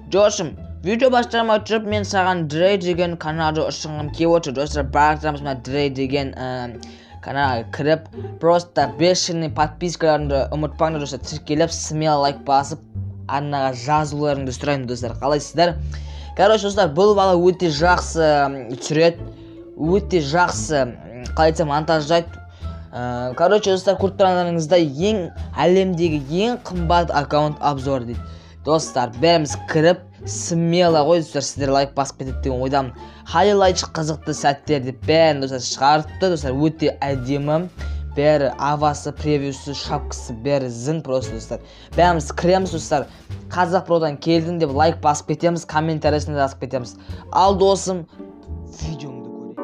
Досым, видео бастамай тұрып мен саған Дрей деген каналды ұсынғым келіп отыр. Достар, барлықтарыңыз мына Дрей деген каналға кіріп, просто бешеный подпискаларыңды ұмытпаңдар, достар, тіркеліп, смело лайк басып, арнаға жазуларыңды сұраймын, достар. Қалайсыздар? Короче, достар, бұл бала өте жақсы түсіреді, өте жақсы, қалай айтсам, монтаждайды. Короче, достар, көріп тұрғандарыңыздай, ең әлемдегі ең қымбат аккаунт обзор дейді. Достар, бәріміз кіріп, смело ғой, достар, сіздер лайк басып кетеді деген ойдамын. Хайлайтс қызықты сәттер деп бәрін, достар, шығарыпты, достар, өте әдемі. Бәрі авасы, превьюсы, шапкасы, бәрі зың просто, достар. Бәріміз кіреміз, достар. Қазақ Продан келдің деп лайк басып кетеміз, комментариясына жазып кетеміз. Ал досым, видеоңды көрейік.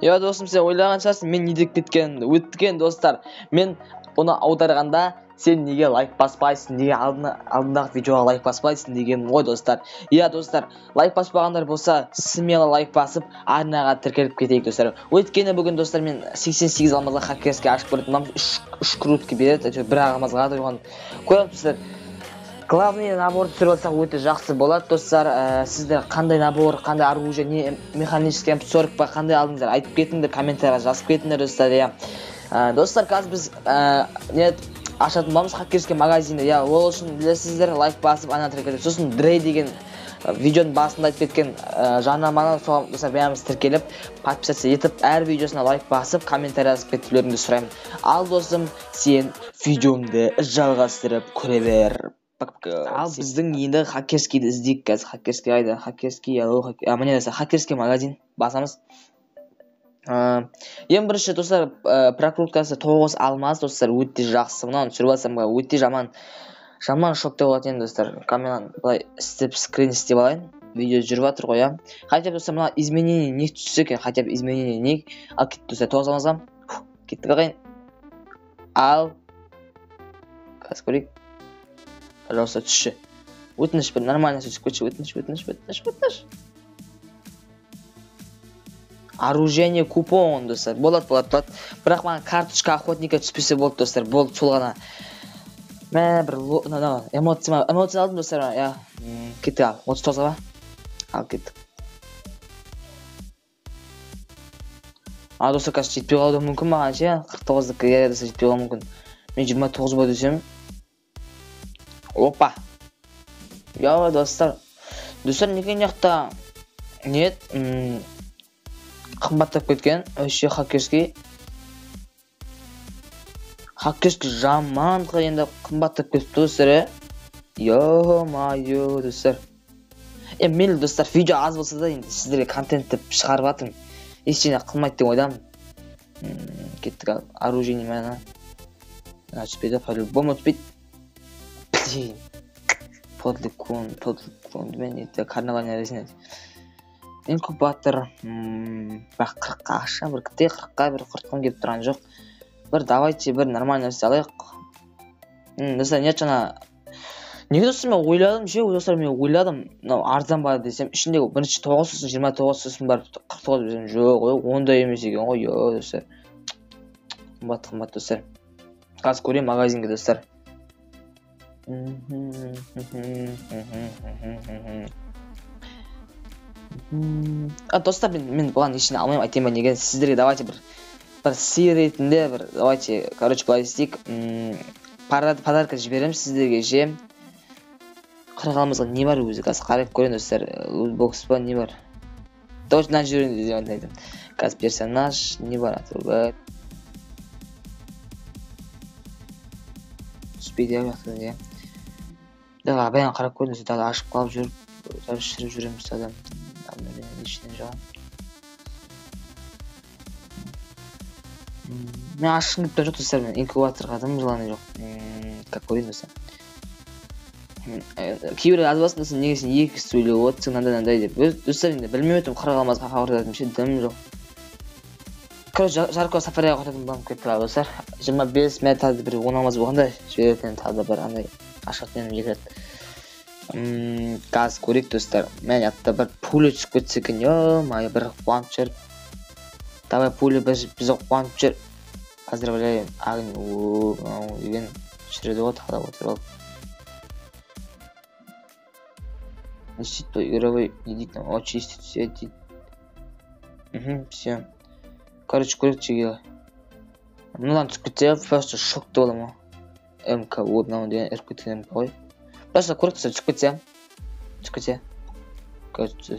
Я, досым, сен ойлаған шығарсың, мен не деп кеткенімді. Өткен, достар, мен оны аударғанда сен неге лайк баспайсың, неге алдындағы видеоға лайк баспайсың деген ғой, достар. Иә, достар, лайк баспағандар болса, смело лайк басып, арнаға тіркеліп кетейік, достар. Өйткені бүгін, достар, мен 88 алмазға хакерский ашып көрдім. Мынау үш крутка береді, әйтеуір бір алмазға тұрған. Көреміз, достар. Главный набор түсіріп алсақ өте жақсы болады, достар. Сіздер қандай набор, қандай оружие, не механический М40 па, қандай алдыңыздар, айтып кетіңдер, комментарийға жазып кетіңдер, достар, иә. Достар, қазір біз не ашатын боламыз хакерский магазинді, иә, ол үшін білесіздер, лайк басып, ана тіркеліп, сосын Дрей деген видеоның басында айтып кеткен жарнаманы соған, достар, бәріміз тіркеліп, подписаться етіп, әр видеосына лайк басып, комментарий жазып кетулеріңді сұраймын. Ал досым, сен видеомды жалғастырып көре бер. Ал біздің енді хакерскийді іздейік қазір. Хакерский қайда? Хакерский, алло, міне, достар, хакерский магазин басамыз. Ең бірінші, достар, прокруткасы 9 алмаз, достар, өте жақсы. Мынаны түсіріп алсам, өте жаман шокта болады енді, достар. Камераны былай істеп, скрин істеп алайын. Видео жүріп жатыр ғой, иә. Хотя бы, достар, мына изменение не түссе екен, хотя бы изменение не. Ал кетті, достар, 9 алмазға. Фух, кеттік ағайын. Ал қазір көрейік. Пожалуйста, түсші. Өтініш, бір нормально түсіп кетші. Өтініш, өтініш, өтініш, өтініш. Оружие купон, достар. Болады, болады, болады. Бірақ маған карточка охотника түспесе болды, достар. Болды, сол ғана. Мә, бір мына, эмоция, эмоция алдым, достар, иә. Кеттік, ал. Отыз тоғызға ба? Ал, кеттік. А, достар, қазір жетпей қалуы мүмкін маған ше. Қырық тоғыздікі, иә, достар, жетпей қалуы мүмкін. Мен жиырма тоғыз ба десем. Опа. Я, достар. Достар, неге мына жақта не қымбаттап кеткен? Вообще хакерский. Хакерский жаман енді қымбаттап кетіпті, достар, ә. Ё-моё, достар. Мейлі, достар, видео аз болса да енді сіздерге контент деп шығарып жатырмын. Ештеңе қылмайды деп ойдамын. Кеттік, ал, оружие не мына. Мына түспейді, по-любому түспейді. Блин. Подлый клон, подлый клон. Мен это карнавальный резина. Инкубатор. Бірақ қырыққа ақша, бір кіте қырыққа бір құртқым келіп тұрған жоқ. Бір давайте бір нормальный нәрсе алайық. Достар, не жаңа. Неге, достар, мен ойладым ше, достар, мен ойладым, мынау арзан ба десем, ішіндегі бірінші 9, сосын 29, сосын барып 49 десем, жоқ, ой, ондай емес екен ғой, ё, достар. Қымбат, қымбат, достар. Қазір көрейін магазинге, достар. Достар, мен бұған ештеңе алмаймын, айтайын ба неге? Сіздерге давайте бір сый ретінде бір, давайте, короче, былай істейік. Подарка жіберемін сіздерге ше. Қырық алмазға не бар өзі? Қазір қарап көрейін, достар. Лутбокс па, не бар? Давайте мынаны жіберейін деп айтайын. Қазір персонаж, не бар? Түспейді, иә, жақсы, иә. Давай, баян қарап көрдім, достар, тағы ашып қалып жүріп, тағы шіріп жүреміз адам. Ішінен жауам. Мен ашқым келіп тұр жоқ, достар, мен инкубаторға дым желание жоқ. Как көрейін, достар. Кейбір аз басын, достар, неге сен екі сөйлеп отырсың, мынандай, мынандай деп. Өз, достар, енді білмей отырмын, қырық алмазға хабарлататын ше, дым жоқ. Короче, Жарко Сафариға қайтатын боламын кетті достар. 25 мен тағы бір 10 алмаз болғанда жіберетін тағы да бір андай ашатын едім 2 рет. Газ көрейік достар. Мен атта бір пуля түсіп кетсе екен, ё-моё, бір қуанып жүр. Давай пуля бізді қуанып жүр. Поздравляем, огонь, мынау деген жүреді ғой тағы да отырып алып. Не істейді бұл игровой, не дейді, очистить все дейді. Все. Короче, көрейік жеге. Мынадан түсіп кетсе, просто шокта боламын ғой. МК, о, мынау деген іріп кеткен МК ғой. Просто көрейік достар, түсіп кетсе. Түсіп кетсе. Короче,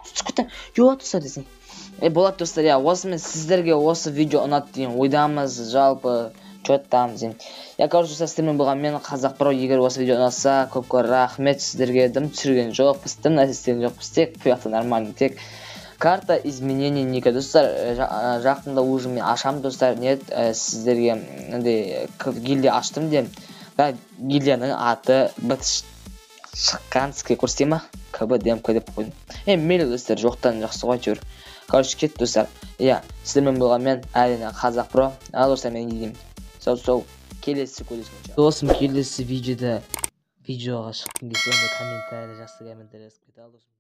түсіп кетті. Жоқ, достар десең. Болады достар, иә, осымен сіздерге осы видео ұнады деген ойдамыз, жалпы чё там деймін. Я, короче, достар, сіздермен болған мен Қазақ Бро. Егер осы видео ұнаса, көп көп рахмет сіздерге. Дым түсірген жоқпыз, дым нәрсе істеген жоқпыз, тек бұл жақта нормально, тек карта изменений ника. Достар, жақында уже мен ашамын достар, нет, сіздерге мынандай гильдия аштым деп. Бірақ гильдияның аты быт шыққанский көрсете ма? КБ ДМК деп қойдым. Мейлі достар, жоқтан жақсы ғой әйтеуір. Короче, кетті достар. Иә, сіздермен болған мен әрине Қазақ Бро. Ал достар, мен не деймін? Сау-сау, келесі көріскенше. Досым, келесі видеода видеоға шыққың келсе, онда комментарий, жақсы комментарий жазып кет. Ал досым.